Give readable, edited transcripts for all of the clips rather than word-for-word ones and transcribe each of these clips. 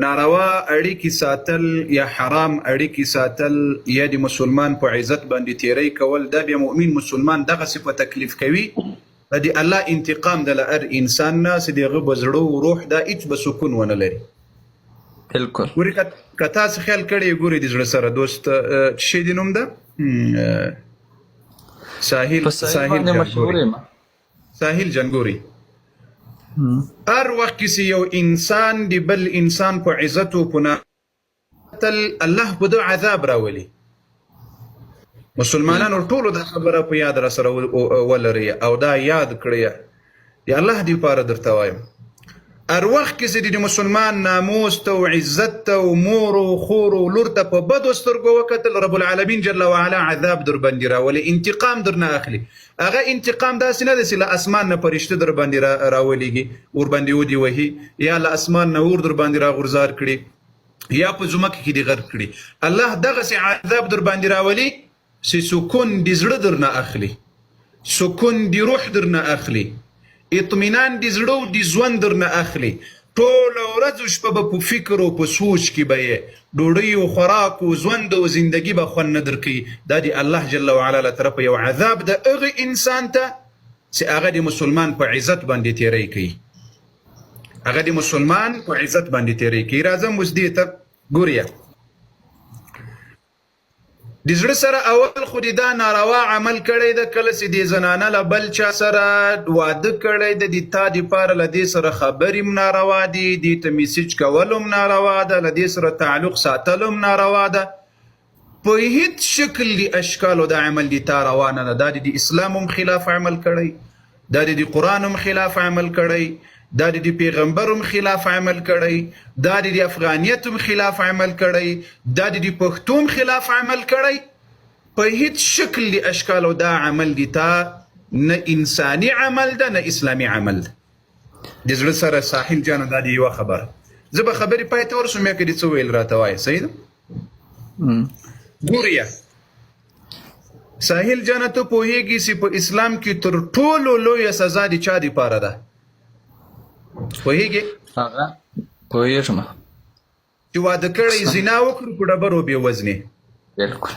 ناروا اړیکي ساتل یا حرام اړیکي ساتل یا د مسلمان په عزت باندې تیری کول، دا بیا مؤمن مسلمان دغسې په تکلیف کوي، دا د الله انتقام ده له هر انسان نه چې د هغه به زړه او روح دا هیڅ به سکون ونه لري. بالکل. ګوري که تاسو خیال کړی، ګوري د زړه سره دوست چې شی دی نوم ده ساحل، په ساحل باندې مشهور یم. ساحل جنګوري، هر وخت کې یو انسان دی بل انسان په عزت او په تل الله په دو عذاب راولي. مسلمانانو ټولو دا خبره په یاد را سره ولري او دا یاد کړی، دی الله دی پاره درته وایم، هر وخت کې چې د مسلمان ناموس ته او عزت ته او مور او خور او لور ته په بدو سترګو وکتل، رب العالمین جل وعلا عذاب در باندې راولي، انتقام درنه اخلي. هغه انتقام داسې نه دی چې له اسمان نه فرشته در باندې راولېږي، ور باندې ودی وهي، یا له اسمان نه اور در باندې راغورځار کړي، یا په ځمکه کې دې غرق کړي. الله دغسې عذاب در باندې راولي چې سکون د زړه درنه اخلي، سکون د روح درنه اخلي، اطمینان د زړه او د ژوند درنه اخلي. ټوله ورځ او شپه به په فکر او په سوچ کې به یې، ډوډۍ او خوراک او ژوند او زندګي به خوند نه درکوي. دا د الله جل وعلا له طرفه یو عذاب د هغه انسان ته چې هغه د مسلمان په عزت باندې تیری کوي، هغه د مسلمان په عزت باندې تیری کوي. راځم اوس دې ته. ګوریا د زړه سره، اول خو دې دا ناروا عمل کړی ده. کله چې دې زنانه له بل چا سره واده کړی ده، د تا دپاره له دې سره خبرې هم ناروا دي، دې ته میسج کول هم ناروا ده، له دې سره تعلق ساتل هم ناروا ده. په هیڅ شکل دی اشکالو دا عمل دی تا روا نه ده. دا د اسلام هم خلاف عمل کړی، دا د قرآن هم خلاف عمل کړی، دا د پیغمبر هم خلاف عمل کړی، دا د افغانیت هم خلاف عمل کړی، دا د پښتو هم خلاف عمل کړی. په هیڅ شکل دی اشکالو دا عمل دی تا نه انساني عمل ده، نه اسلامي عمل ده. د زړه سره ساحل جانه، دا دی یوه خبره. زه به خبرې پای ته ورسوم، یا که دې څه ویل راته وایې. صحیح ده؟ ګوریا ساحل جانه، ته پوهیږي چې په اسلام کې تر ټولو لویه سزا د چا دپاره ده؟ پوهیږي؟ هغه پوهیږم. چې واده کړی زنا وکړي، په ډبرو بې وزني. بالکل.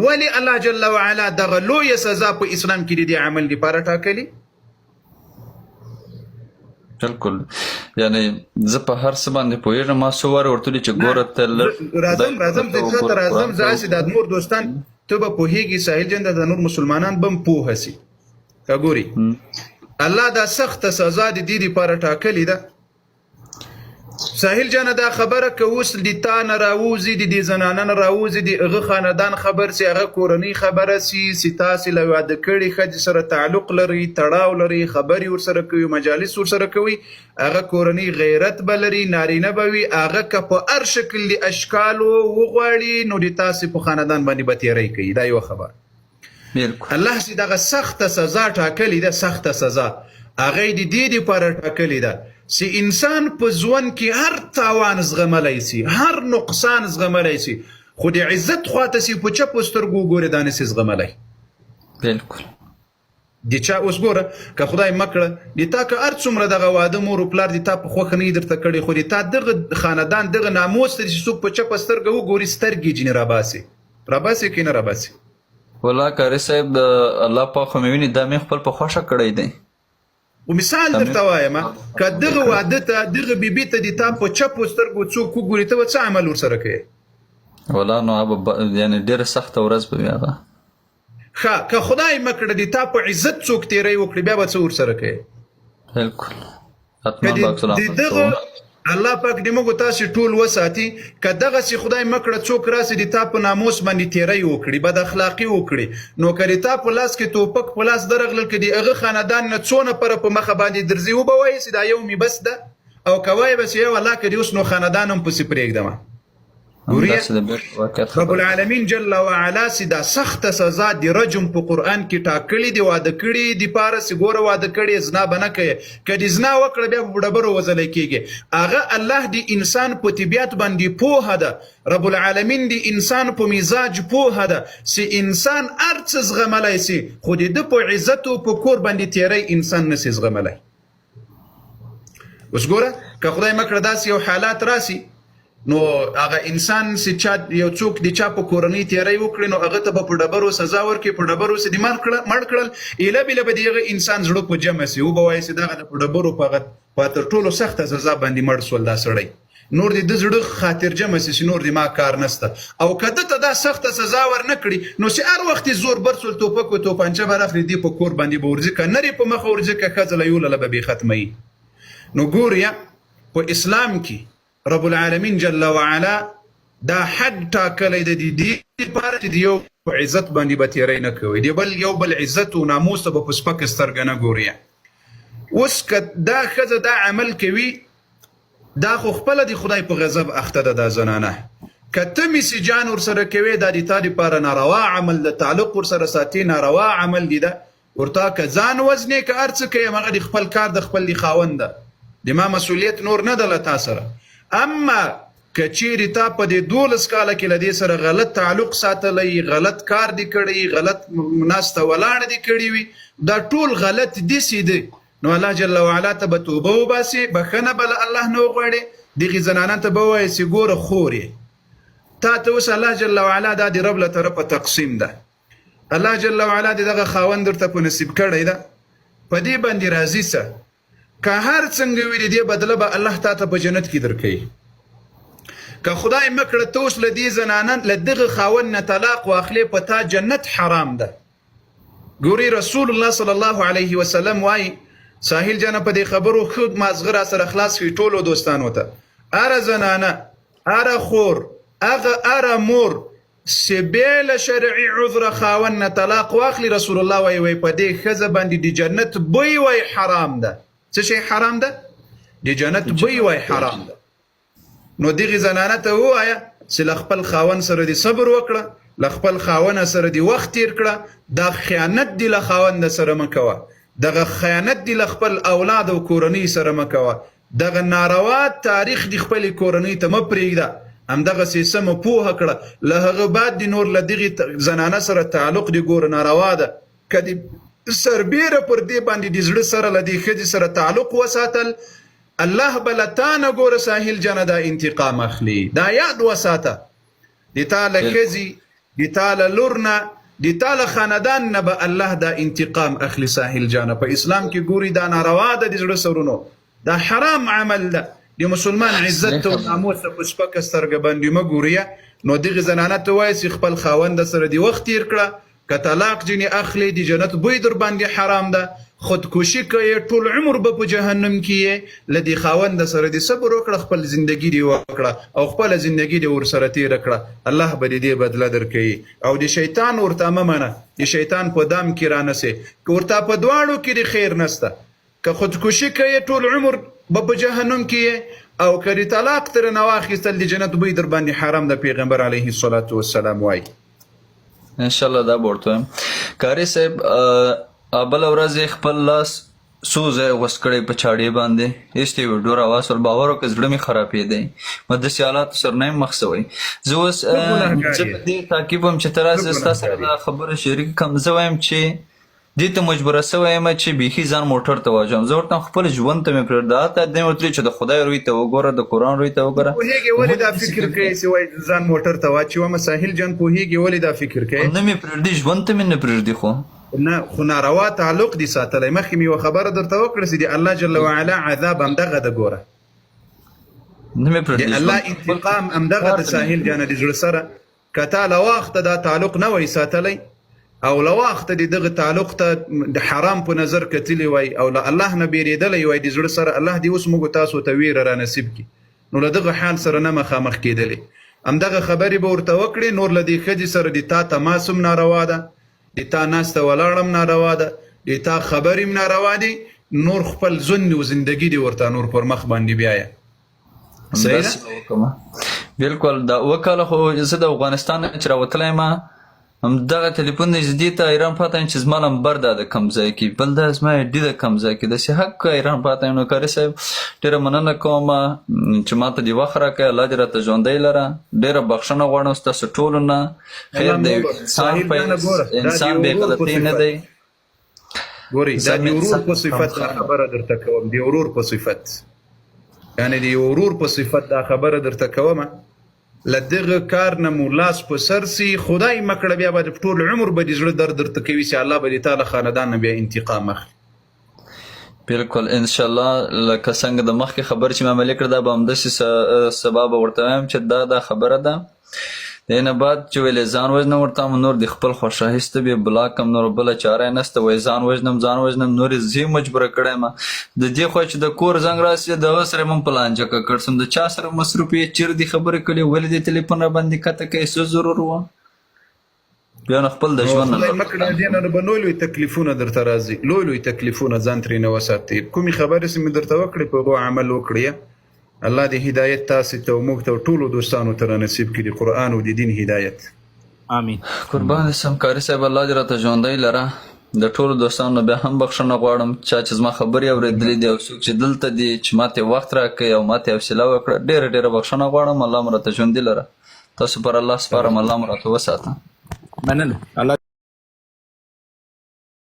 ولی الله جل وعلا دغه لویه سزا په اسلام کې د دې عمل لپاره ټاکلې؟ بالکل، یعنی زه په هر څه باندې پوهیږم. ما څو واره ورته ویلي چې ګوره ته لږ راځم، راځم، زه ته راځم. زه هسې د نور دوستان، ته به پوهیږي ساحل جان، د نور مسلمانان به هم پوه سي. که ګوري، الله دا سخته سزا د دې لپاره ټاکلې ده. ساحل جانه، دا خبره که اوس د تا نه راووځي، د دې زنانه نه راووځي، د هغه خاندان خبر سي، هغه کورنۍ خبره سي چې تاسې له واده کړې ښځې سره تعلق لرئ، تړاو لرئ، خبرې ورسره کوي، مجالس ورسره کوي، هغه کورنۍ غیرت به لري، نارینه به وي، هغه که په هر شکل د اشکالو وغواړي، نو د تاسې په خاندان باندې به تیری کوي. دا یوه خبره. الله چې دغه سخته سزا ټاکلې ده، سخته سزا هغه د دې لپاره ټاکلې ده چې انسان په ژوند کې هر تاوان زغملی سي، هر نقصان زغملی سي، خو د عزت خواته سي په چپو سترګو وګوري، دا نسي زغملی. د چا اوس ګوره، که خدای مکړه د تا که هر څومره دغه واده مور او پلار د تا په خوښه نه درته کړی، خو د تا دغه خاندان، دغه ناموس ته چې څوک په چپه سترګه وګوري، سترګې جنې راباسي. راباسي که نه راباسي؟ ولا قاري صاحب، د الله پاک خو مې ویني، دا مې خپل په خوښه کړی دی. و مثال درته وایم، که دغه واده ته، دغه بیبي ته د تا په چپو سترګو څوک وګوري، ته به څه عمل ورسره کوې؟ ولا نو یعنی ډېره سخته ورځ به وي هغه. ښه، که خدای مه کړه د تا په عزت څوک تیری وکړي، بیا به څه ورسره کوې؟ بالکل، حتما به عکس د العمل دغه کوم. الله پاک دې موږ تاسې ټول وساتي. که دغسې خدای مه کړه څوک راسي د تا په ناموس باندې تیری وکړي، بد اخلاقي وکړي، نو که د تا په لاس کې توپک په لاس درغلل، که د هغه خاندان نه څو نفره په مخه باندې درځي، وبه وایې چې دا یو مې بس ده؟ او که وایې به چې یو الله که دې اوس نو خاندان هم پسې پرېږدم؟ ګوریا همداسې د بیرته واقعیت رب خبره. العالمین جل وعلا سي دا سخته سزا د رجم په قرآن کې ټاکلې دی واده کړي دی پاره سي ګوره واده کړي زنا به نه کوي، که دې زنا وکړه بیا په ډبرو وزلی کېږي. هغه الله د انسان په طبیعت باندې پوهه ده، رب العالمین د انسان په مزاج پوهه ده چې انسان هر څه زغملی سي، خو د ده په عزت او په کور باندې تیری انسان نسي زغملی. اوس ګوره که خدای مکړه داسې یو حالات راسي، نو هغه انسان چې چا یو څوک د چا په کورنۍ تیری وکړي، نو هغه ته به په ډبرو سزا ورکړي، په ډبرو سي دې مړ کړل، ایله بیله به د هغه انسان زړه په جمع سي، وبه وایي چې دغه د په ډبرو په هغه په تر ټولو سخته سزا باندې مړ سول دا سړی، نور دې د زړه خاطر جمع سي چې نور دې ما کار نسته. او که ده ته دا سخته سزا ورنه کړي، نو چې هر وخت یې زور بر سول، توپک و توپانچه به راخلي، دې په کور باندې به ورځي، که نر یې په مخه ورځي، که ښځه له یو له به بې ختموي. نو ګوریا په اسلام کې رب العالمین جل وعلا دا حد ټاکلی دی د دې لپاره چې د یو په عزت باندې به تیری نه کوي، د بل یو بل عزت او ناموس ته به په سپکه سترګه نه ګوري. اوس که دا ښځه دا عمل کوي، دا خو خپله د خدای په غضب اخته ده دا زنانه. که ته میسجان ورسره کوې، دا د تا دپاره ناروا عمل ده، تعلق ورسره ساتې ناروا عمل دی ده. ورته که ځان وزنې که هر څه کوې، همغه د خپل کار د خپل د خاوند ده، د ما مسؤلیت نور نه ده له تا سره. اما که چیرې تا په دې 12 کاله کې له دې سره غلط تعلق ساتلی، غلط کار دې کړی، غلط ناسته ولاړه دې کړې وي، دا ټول غلط دي سي دی، نو الله جل وعلا ته به توبه وباسې، بښنه به له الله نه وغواړې. دغې زنانه ته به ووایې چې ګوره خورې، تا ته اوس الله جل وعلا دا د رب له طرفه تقسیم ده، الله جل وعلا د دغه خاوند درته په نصیب کړی ده، په دې باندې راضي سه، که هر څنګه وي د دې بدله به الله تا ته په جنت کې درکوي. که خدای مه کړه ته اوس له دې زنانه له دغه خاوند نه طلاق واخلې، په تا جنت حرام ده. ګوري رسول الله صلی الله علیه وسلم وایي، ساحل جانه په دې خبرو ښه مازغه را سره خلاص کړي ټولو دوستانو ته، هره زنانه، هره خور، هغه هره مور چې بې له شرعي عذره خاوند نه طلاق واخلي، رسول الله وایي، وایي په دې ښځه باندې د جنت بوی وایي حرام ده. څه شی حرام ده؟ د جنت بوی وایي حرام ده. نو دغې زنانه ته ووایه چې له خپل خاوند سره دې صبر وکړه، له خپل خاوند سره دې وخت تیر کړه، دا خیانت دې له خاوند سره مه کوه، دغه خیانت دې له خپل اولاد او کورنۍ سره مه کوه، دغه ناروا تاریخ دې خپلې کورنۍ ته مه پرېږده، همدغسې سمه پوهه کړه. له هغه بعد دې نور له دغې زنانه سره تعلق دې ګوره ناروا ده. که دې سربېره پر دې باندې د زړه سره له دې ښځې سره تعلق وساتل، الله به له تا نه ګوره ساحل جانه دا انتقام اخلي. دا یاد وساته، د تا له ښځې، د تا له لور نه، د تا له خاندان نه به الله دا انتقام اخلي ساحل جانه. په اسلام کې ګوري دا ناروا ده د زړه سرونو، دا حرام عمل ده. د مسلمان عزت او ناموس ته په سپکه سترګه باندې مه ګوري. نو دغې زنانه ته وایه چې خپل خاوند سره دې وخت تیر کړه، که طلاق ځینې اخلې د جنت بوی در باندې حرام ده، خودکشي کوې ټول عمر به په جهنم کې یې. له دې خاوند سره دې صبر وکړه، خپل زندګي دې وکړه او خپله زندګي دې ورسره تېره کړه، الله به دې دې بدله درکوي. او د شیطان ورته مه منه، د شیطان په دام کې رانه سې، که ورته په دواړو کې دې خیر نسته. که خودکشي کوې ټول عمر به په جهنم کې یې، او که دې طلاق ترنه واخیستل د جنت بوی در باندې حرام ده. پیغمبر علیه الصلاة والسلام وایي. ان شاء الله دا به ورته وایم. قاري صاحب بله ورځ یې خپل لاس څو ځایه غوڅ کړی په چاړې باندې، ایستې ویډیو راواستول، باور وکړه زړه مې خرابېدی، ما داسې حالاتو سره نه یم مخ سوی. زه اوس ته ګناهګار زه یې، په دې تعقیب وم چې ته ته راسه ستا سره ګناهګار یې. دا خبره شریکه کړم. زه وایم چې دې ته مجبوره سوی یم چې بیخي ځان موټر ته واچوم. زه ورته خپل ژوند ته مې پرېږده، حتی دې مې ورته ویل چې د خدای روی ته وګوره، د قرآن روی ته ته وګوره، پوهېږې ولې ولې دا داسې فکر کوې؟ کوې چې وایي ځان موټر ته واچوم؟ ساحل جان پوهېږې ولې دا فکر کوې؟ نه مې پرېږدي، ژوند ته مې نه پرېږدي. خو نه خو ناروا تعلق دې ساتلی. مخکې مې یوه خبره درته وکړه چې د الله جل وعلا عذاب همدغه ده. ګوره نه مې د پرېږدي الله ژوند ته، خپل انتقام همدغه کار د ته مې نه ساحل جانه پرېږدي. د زړه سره که تا له وخته دا تعلق نه وای ساتلی او له وخته د دغه تعلق ته د حرام په نظر کتلی وای او له الله نه بیریدلی وای د زړه سره، الله دې اوس موږ تاسو ته ویره را نصیب کړي، نو له دغه حال سره نه مخامخ کېدلې. همدغه خبرې به ورته وکړې. نور له دې ښځې سره د تا تماس هم ناروا ده، د تا ناسته ولاړه هم ناروا ده، د تا خبرې هم ناروا دي. نور خپل ژوند او زندګي دې ورته نور پر مخ باندې بیایه. صحیح ده؟ همداسې به وکړم بالکل. دا اووه کاله خو زه د افغانستان نه چې راوتلی یم، همدغه تلیفون دی چې دې ته حیران پاته یم چې زما لمبر دا د کوم ځای کې، بل دا زما ایډي د کوم ځای کې، داسې حق حیران پاته یم. نو قاري صاحب ډېره مننه کوم چې ما ته دې وخت راکړی، الله دې راته ژوندی لره. ډېره بخښنه غواړم ستاسو ټولو نه. خیر الله دی، مو انسان ساحل په جانه ګوره، دا د انسان بې ورور په غلطۍ نه صفت دی. ګورئ، زه دا د مې ورور انسان په صفت دا کمخانه خبره درته کوم، د ورور په صفت. یعنی د یو ورور په صفت دا خبره درته کوم، له دغه کار نه مو لاس په سر سي، خدای مه کړه بیا به د ټول عمر به د زړه درد درته کوي چې الله به د تا له خاندان نه بیا انتقام اخلي. بلکل ان شاءالله لکه څنګه د مخکې خبرې چې مې عملي کړه دا به همداسې سبا به ورته وایم چې دا دا خبره ده. دې نه بعد چې ویلې ځان وژنم ورته هم نور د خپل خوښه هیڅ به بلاک کم نور بله چاره یې نشته وایي ځان وژنم ځان وژنم نور یې زه مجبوره کړی یم د دې خوا چې د کور زنګ راسي د هغه سره هم په لانجه ککړ سم د چا سره مصروف یې چېرې دې خبرې کړې ولې دې تلیفون راباندې کته کوې څه ضرور وه بیا نو خپل د ژوند خدای مه کړه دې نه به لوی لوی تکلیفونه درته راځي، لوی لوی تکلیفونه ځان ترې نه وساتي. کومې خبرې چې مې درته وکړې په هغو عمل وکړي. الله دې هدایت تاسې ته او موږ ته او ټولو دوستانو ته را نصیب کړي د قرآن او د دین هدایت. آمین. قربان دې سم قاري صاحب الله دې راته ژوندی لره د ټولو دوستانو نه بیا هم بخښنه غواړم چا چې زما خبرې اورېدلې دي او څوک چې دلته دي چې ماته وخت راکړي او ماته حوصله وکړه ډېره ډېره بخښنه غواړم الله مو راته ژوندي لره تاسو پر الله سپارم الله مو راته وساته. مننه الله.